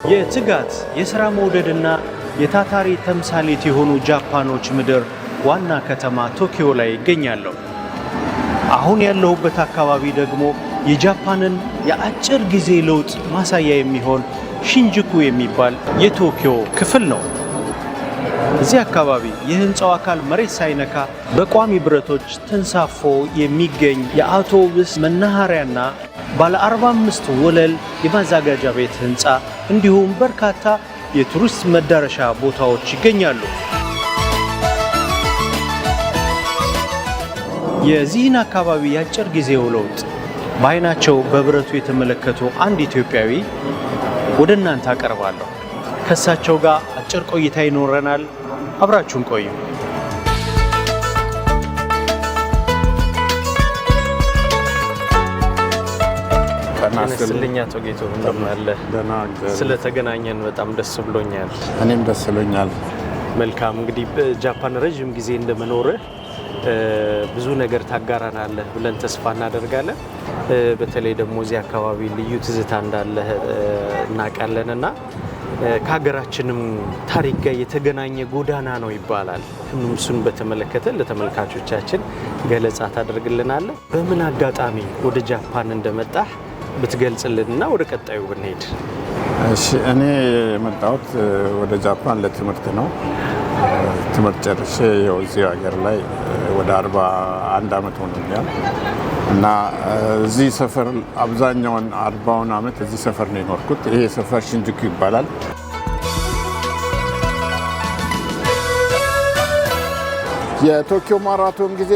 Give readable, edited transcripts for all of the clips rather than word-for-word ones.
የትጋት፣ የሥራ መውደድና የታታሪ ተምሳሌት የሆኑ ጃፓኖች ምድር ዋና ከተማ ቶኪዮ ላይ ይገኛለሁ። አሁን ያለሁበት አካባቢ ደግሞ የጃፓንን የአጭር ጊዜ ለውጥ ማሳያ የሚሆን ሺንጁኩ የሚባል የቶኪዮ ክፍል ነው። እዚህ አካባቢ የህንፃው አካል መሬት ሳይነካ በቋሚ ብረቶች ተንሳፎ የሚገኝ የአውቶቡስ መናኸሪያና ባለ 45 ወለል የማዘጋጃ ቤት ህንፃ እንዲሁም በርካታ የቱሪስት መዳረሻ ቦታዎች ይገኛሉ። የዚህን አካባቢ የአጭር ጊዜው ለውጥ በአይናቸው በብረቱ የተመለከቱ አንድ ኢትዮጵያዊ ወደ እናንተ አቀርባለሁ። ከእሳቸው ጋር አጭር ቆይታ ይኖረናል። አብራችሁን ቆዩ። ጤና ይስጥልኝ አቶ ጌቱ፣ እንደምን አለ? ደህና፣ እግዚአብሔር። ስለተገናኘን በጣም ደስ ብሎኛል። እኔም ደስ ብሎኛል። መልካም፣ እንግዲህ በጃፓን ረዥም ጊዜ እንደመኖርህ ብዙ ነገር ታጋራናለህ ብለን ተስፋ እናደርጋለን። በተለይ ደግሞ እዚህ አካባቢ ልዩ ትዝታ እንዳለህ እናውቃለን እና ከሀገራችንም ታሪክ ጋር የተገናኘ ጎዳና ነው ይባላል። እሱን በተመለከተ ለተመልካቾቻችን ገለጻ ታደርግልናለህ። በምን አጋጣሚ ወደ ጃፓን እንደመጣህ ብትገልጽልንና ወደ ቀጣዩ ብንሄድ። እሺ፣ እኔ የመጣሁት ወደ ጃፓን ለትምህርት ነው። ትምህርት ጨርሼ ይኸው እዚህ ሀገር ላይ ወደ 41 ዓመት ሆኖኛል እና እዚህ ሰፈር አብዛኛውን 40ውን ዓመት እዚህ ሰፈር ነው የኖርኩት። ይሄ ሰፈር ሽንጁኩ ይባላል። የቶኪዮ ማራቶን ጊዜ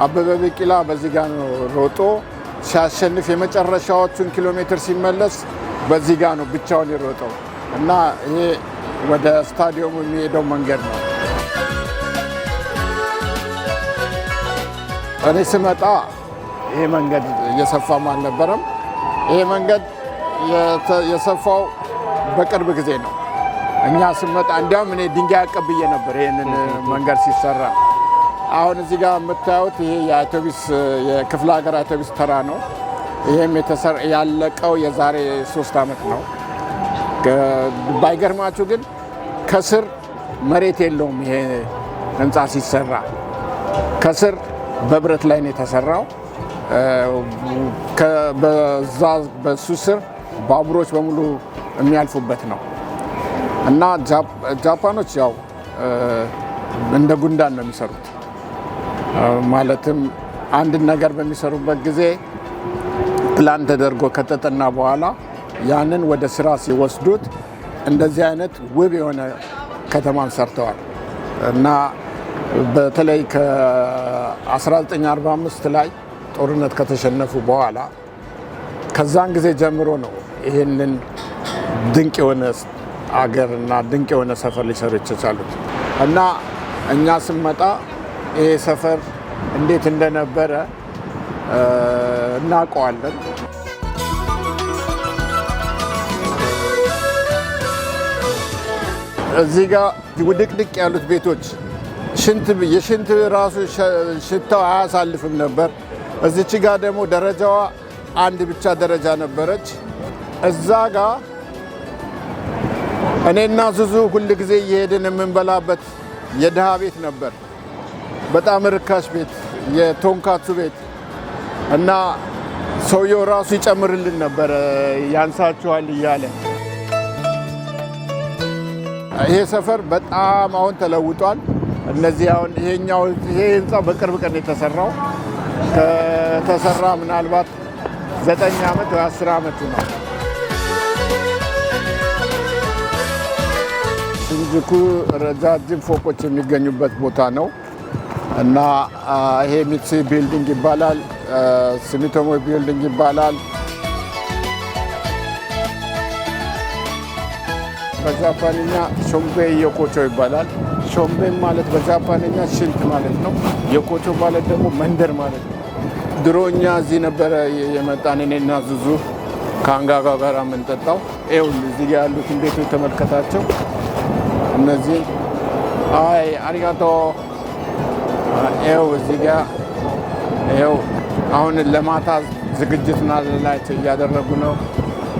አበበ ቢቂላ በዚህ ጋ ነው ሮጦ ሲያሸንፍ፣ የመጨረሻዎቹን ኪሎ ሜትር ሲመለስ በዚህ ጋ ነው ብቻውን የሮጠው እና ይሄ ወደ ስታዲየሙ የሚሄደው መንገድ ነው። እኔ ስመጣ ይሄ መንገድ እየሰፋም አልነበረም። ይሄ መንገድ የሰፋው በቅርብ ጊዜ ነው። እኛ ስመጣ እንዲያውም እኔ ድንጋይ አቀብዬ ነበር ይሄንን መንገድ ሲሰራ። አሁን እዚህ ጋር የምታዩት ይሄ የአውቶቢስ፣ የክፍለ ሀገር አውቶቢስ ተራ ነው። ይሄም ያለቀው የዛሬ 3 ዓመት ነው። ባይገርማችሁ ግን ከስር መሬት የለውም። ይሄ ህንፃ ሲሰራ ከስር በብረት ላይ ነው የተሰራው። በዛ በሱ ስር ባቡሮች በሙሉ የሚያልፉበት ነው እና ጃፓኖች ያው እንደ ጉንዳን ነው የሚሰሩት። ማለትም አንድን ነገር በሚሰሩበት ጊዜ ፕላን ተደርጎ ከተጠና በኋላ ያንን ወደ ስራ ሲወስዱት እንደዚህ አይነት ውብ የሆነ ከተማን ሰርተዋል እና በተለይ ከ1945 ላይ ጦርነት ከተሸነፉ በኋላ ከዛን ጊዜ ጀምሮ ነው ይህንን ድንቅ የሆነ አገር እና ድንቅ የሆነ ሰፈር ሊሰሩ የቻሉት። እና እኛ ስንመጣ ይሄ ሰፈር እንዴት እንደነበረ እናውቀዋለን። እዚህ ጋር ውድቅድቅ ያሉት ቤቶች ሽንት፣ የሽንት ራሱ ሽታው አያሳልፍም ነበር። እዚች ጋ ደግሞ ደረጃዋ አንድ ብቻ ደረጃ ነበረች። እዛ ጋ እኔና ዙዙ ሁል ጊዜ እየሄድን የምንበላበት የድሃ ቤት ነበር። በጣም ርካሽ ቤት፣ የቶንካትሱ ቤት እና ሰውየው ራሱ ይጨምርልን ነበር ያንሳችኋል እያለ። ይሄ ሰፈር በጣም አሁን ተለውጧል። እነዚህ አሁን ይሄኛው ይሄ ህንፃ በቅርብ ቀን የተሰራው፣ ከተሰራ ምናልባት 9 ዓመት ወይ 10 ዓመቱ ነው። ሽንጁኩ ረጃጅም ፎቆች የሚገኙበት ቦታ ነው እና ይሄ ሚትሱይ building ይባላል። ሱሚቶሞ building ይባላል። በጃፓንኛ ሾምቤ ዮኮቾ ይባላል። ሾምቤ ማለት በጃፓንኛ ሽንት ማለት ነው። ዮኮቾ ማለት ደግሞ መንደር ማለት ነው። ድሮ እኛ እዚህ ነበረ የመጣን፣ እኔና ዙዙ ከአንጋጋ ጋር የምንጠጣው። ይኸውልህ እዚህ ጋ ያሉትን ቤቶች ተመልከታቸው። እነዚህ አይ አሪጋቶ። ይኸው እዚህ ጋ ይኸው አሁን ለማታ ዝግጅት ናላቸው እያደረጉ ነው፣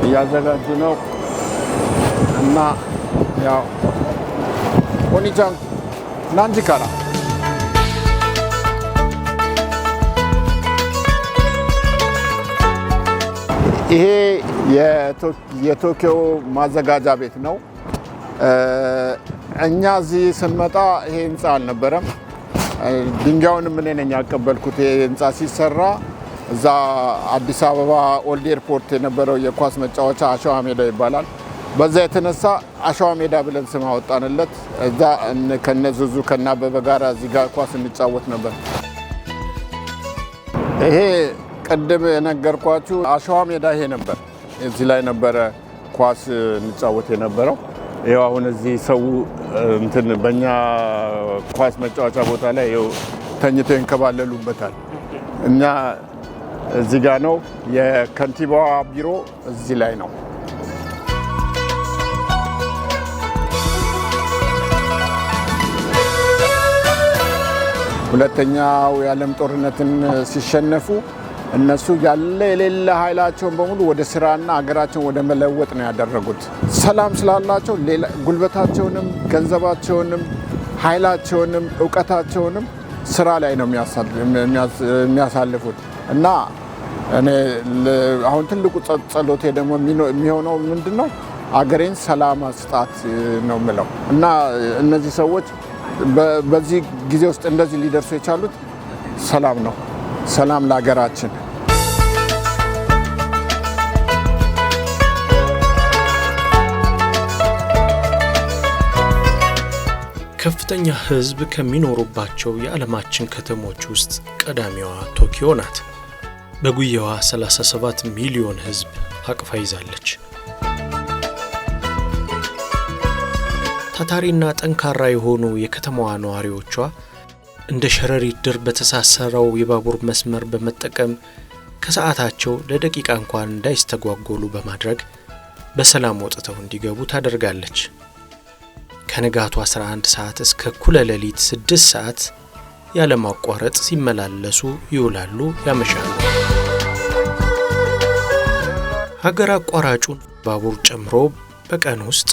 እያዘጋጁ ነው። እና ያው お兄ちゃん何時から? ይሄ የቶኪዮ ማዘጋጃ ቤት ነው። እኛ እዚህ ስንመጣ ይሄ ህንፃ አልነበረም። ድንጋዩንም እኔ ነኝ ያቀበልኩት። ይሄ ህንፃ ሲሰራ እዛ አዲስ አበባ Old Airport የነበረው የኳስ መጫወቻ አሸዋ ሜዳ ይባላል። በዛ የተነሳ አሸዋ ሜዳ ብለን ስም አወጣንለት። እዛ ከነዙዙ ከናበበ ጋር እዚህ ጋር ኳስ እንጫወት ነበር። ይሄ ቅድም የነገርኳችሁ አሸዋ ሜዳ ይሄ ነበር። እዚህ ላይ ነበረ ኳስ እንጫወት የነበረው። ይኸው አሁን እዚህ ሰው እንትን በእኛ ኳስ መጫወቻ ቦታ ላይ ይኸው ተኝተው ይንከባለሉበታል። እኛ እዚህ ጋ ነው የከንቲባዋ ቢሮ፣ እዚህ ላይ ነው። ሁለተኛው የዓለም ጦርነትን ሲሸነፉ እነሱ ያለ የሌለ ኃይላቸውን በሙሉ ወደ ስራና ሀገራቸውን ወደ መለወጥ ነው ያደረጉት። ሰላም ስላላቸው ጉልበታቸውንም፣ ገንዘባቸውንም፣ ኃይላቸውንም፣ እውቀታቸውንም ስራ ላይ ነው የሚያሳልፉት። እና እኔ አሁን ትልቁ ጸሎቴ ደግሞ የሚሆነው ምንድን ነው? አገሬን ሰላም ስጣት ነው የምለው። እና እነዚህ ሰዎች በዚህ ጊዜ ውስጥ እንደዚህ ሊደርሱ የቻሉት ሰላም ነው። ሰላም ለሀገራችን። ከፍተኛ ሕዝብ ከሚኖሩባቸው የዓለማችን ከተሞች ውስጥ ቀዳሚዋ ቶኪዮ ናት። በጉያዋ 37 ሚሊዮን ሕዝብ አቅፋ ይዛለች። ታታሪና ጠንካራ የሆኑ የከተማዋ ነዋሪዎቿ እንደ ሸረሪት ድር በተሳሰረው የባቡር መስመር በመጠቀም ከሰዓታቸው ለደቂቃ እንኳን እንዳይስተጓጎሉ በማድረግ በሰላም ወጥተው እንዲገቡ ታደርጋለች። ከንጋቱ 11 ሰዓት እስከ እኩለ ሌሊት 6 ሰዓት ያለማቋረጥ ሲመላለሱ ይውላሉ፣ ያመሻሉ። ሀገር አቋራጩን ባቡር ጨምሮ በቀን ውስጥ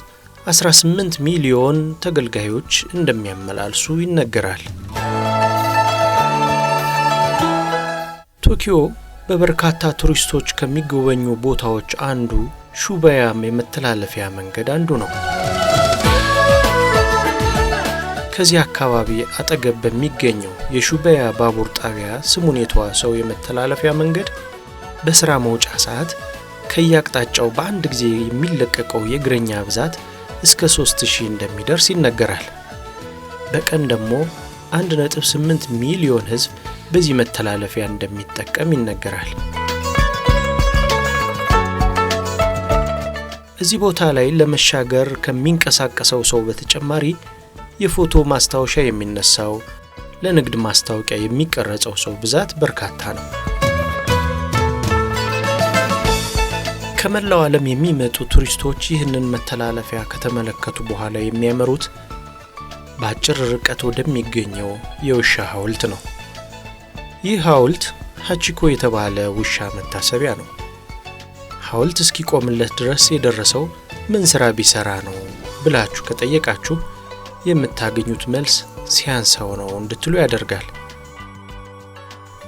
18 ሚሊዮን ተገልጋዮች እንደሚያመላልሱ ይነገራል። ቶኪዮ በበርካታ ቱሪስቶች ከሚጎበኙ ቦታዎች አንዱ ሹባያም የመተላለፊያ መንገድ አንዱ ነው። ከዚህ አካባቢ አጠገብ በሚገኘው የሹባያ ባቡር ጣቢያ ስሙን የተዋሰው የመተላለፊያ መንገድ በስራ መውጫ ሰዓት ከየአቅጣጫው በአንድ ጊዜ የሚለቀቀው የእግረኛ ብዛት እስከ 3000 እንደሚደርስ ይነገራል። በቀን ደግሞ 1.8 ሚሊዮን ሕዝብ በዚህ መተላለፊያ እንደሚጠቀም ይነገራል። እዚህ ቦታ ላይ ለመሻገር ከሚንቀሳቀሰው ሰው በተጨማሪ የፎቶ ማስታወሻ የሚነሳው፣ ለንግድ ማስታወቂያ የሚቀረጸው ሰው ብዛት በርካታ ነው። ከመላው ዓለም የሚመጡ ቱሪስቶች ይህንን መተላለፊያ ከተመለከቱ በኋላ የሚያመሩት በአጭር ርቀት ወደሚገኘው የውሻ ሐውልት ነው። ይህ ሐውልት ሃቺኮ የተባለ ውሻ መታሰቢያ ነው። ሐውልት እስኪቆምለት ድረስ የደረሰው ምን ስራ ቢሰራ ነው ብላችሁ ከጠየቃችሁ የምታገኙት መልስ ሲያንሰው ነው እንድትሉ ያደርጋል።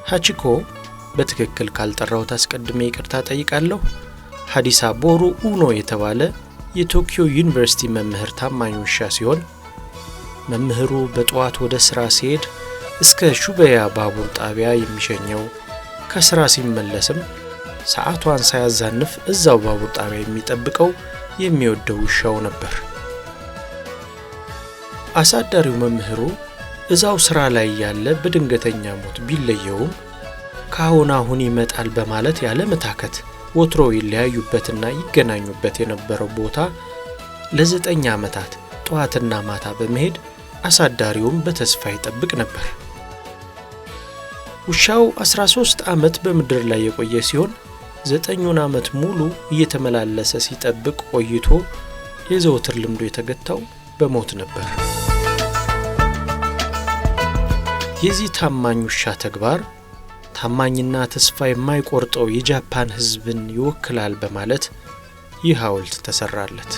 ሃቺኮ፣ በትክክል ካልጠራሁት አስቀድሜ ይቅርታ ጠይቃለሁ፣ ሂደሳቡሮ ኡኖ የተባለ የቶኪዮ ዩኒቨርሲቲ መምህር ታማኝ ውሻ ሲሆን መምህሩ በጠዋት ወደ ስራ ሲሄድ እስከ ሹበያ ባቡር ጣቢያ የሚሸኘው፣ ከስራ ሲመለስም ሰዓቷን ሳያዛንፍ እዛው ባቡር ጣቢያ የሚጠብቀው የሚወደው ውሻው ነበር። አሳዳሪው መምህሩ እዛው ስራ ላይ ያለ በድንገተኛ ሞት ቢለየውም ካሁን አሁን ይመጣል በማለት ያለ መታከት ወትሮ ይለያዩበትና ይገናኙበት የነበረው ቦታ ለ9 ዓመታት ጠዋትና ማታ በመሄድ አሳዳሪውም በተስፋ ይጠብቅ ነበር። ውሻው 13 ዓመት በምድር ላይ የቆየ ሲሆን 9ኙን ዓመት ሙሉ እየተመላለሰ ሲጠብቅ ቆይቶ የዘወትር ልምዱ የተገታው በሞት ነበር። የዚህ ታማኝ ውሻ ተግባር ታማኝና ተስፋ የማይቆርጠው የጃፓን ሕዝብን ይወክላል በማለት ይህ ሐውልት ተሰራለት።